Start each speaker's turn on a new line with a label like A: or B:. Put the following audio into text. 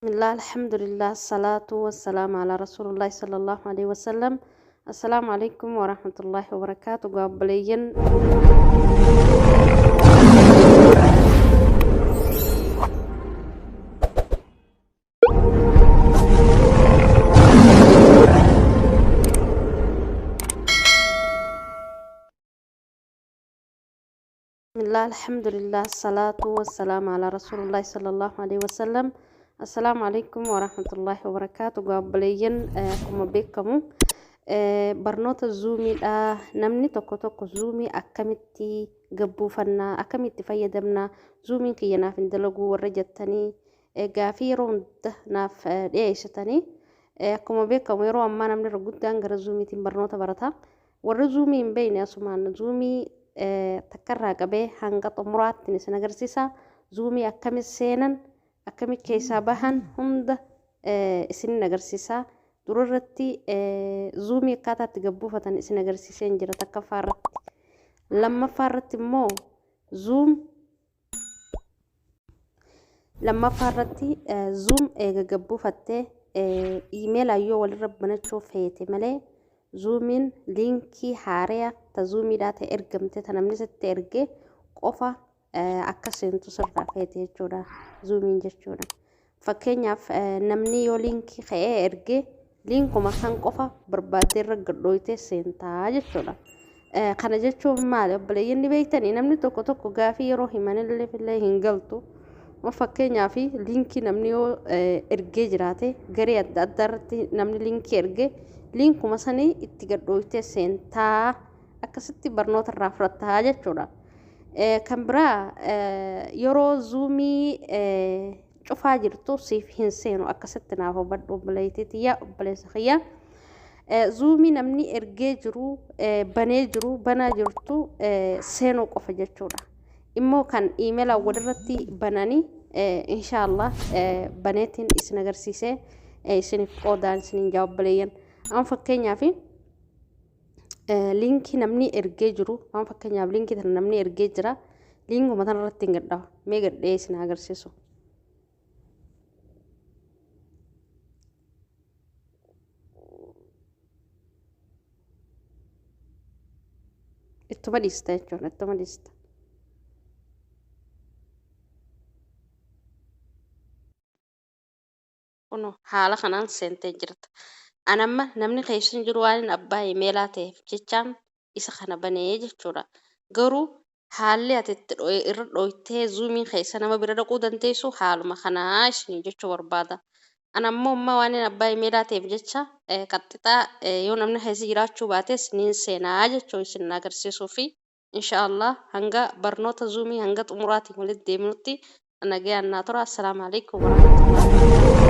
A: Bismillah, alhamdulillah, salaatu wassalamu ala rasulillahi sallallahu alaihi wasallam. Assalaamu alaikum warahmatullahi wabarakaatu. Gaabboleeyyan Bismillah, alhamdulillah, salaatu wassalamu ala rasulillahi sallallahu alaihi wasallam. Assalaamu alaikum warahmatullahi wabarakaatu. Gaabboleeyyan, akkuma beekamu barnoota zuumiidha. Namni tokko tokko zuumii akkamitti gabbuufannaa, akkamitti fayyadamna, zuumiin kiyya naaf hin dalagu warra jettanii gaafii yeroo hunda naaf dhiyeessitanii, akkuma beekamu yeroo ammaa namni irra guddaan gara zuumiitiin barnoota barata. Warri zuumii hin beekne asumaan zuumii takkarraa qabee hanga xumuraatti isin agarsiisa. Zuumii akkami seenan, akkami keessaa bahan hunda isin agarsiisa. Dura irratti zuumii akkaataa itti gabbuufatan isin agarsiiseen jira takkaffaa irratti. Lammaffaa irratti immoo zuum Lammaffaa irratti zuum eega gabbuufattee iimeelaan yoo walirra banachuu feete malee, zuumiin liinkii haareya ta zuumiidhaa ta'e ergamte, ta namni sitti erge qofa akka seentu sirraa feete jechuudha zuumiin jechuudha. Fakkeenyaaf, namni yoo liinkii ka'ee erge, liinkuma kan qofa barbaaddee irra gadhooytee seentaa jechuudha. Kana jechuun maali, obboleeyyan? Ni beektanii, namni tokko tokko gaafii yeroo himanillee illee hin galtu. Fakkeenyaaf, liinkii namni yoo ergee jiraate, garee adda addaa irratti namni liinkii erge, liinkuma sanii itti gadhooytee seentaa, akkasitti barnoota irraa fudhattaa jechuudha. Kan biraa, yeroo zuumii cufaa jirtu siif hin seenu. Akkasitti naaf hubadhu, obboleettii tiyya, obboleessa kiyya. Zuumii namni ergee jiru, banee jiru, banaa jirtu seenuu qofa jechuudha. Immoo kan iimeelaan walirratti bananii, inshaallah baneetiin isin agarsiisee isiniif qoodaan isiniin jaa obboleeyyan. Amma fakkeenyaaf liinkii namni ergee jiru, amma fakkeenyaaf liinkii tana namni ergee jira, liinkuma tana irratti hin gadhawa. Mee gadhee isin agarsiisu. Ittuma dhiista jechuudha, ittuma dhiista. Kunoo haala kanaan seentee jirta. An amma namni keessa hin jiru, waan abbaa imeelaa ta'eef jechaan isa kana banee jechuudha. Garuu haalli ati itti irra dhooytee zuumiin keessa nama bira dhaquu dandeessu haaluma kanaa isinii jechuu barbaada. An ammoo amma waan abbaa imeelaa ta'eef jecha qaxxixaa yoo namni keessa jiraachuu baates niin seenaa jechuu isin agarsiisuu fi inshaallah hanga barnoota zuumii hanga xumuraatiin walitti deemnutti nagayaan naa tura. Assalaamu alaikum warahmatullahi wabarakatuh.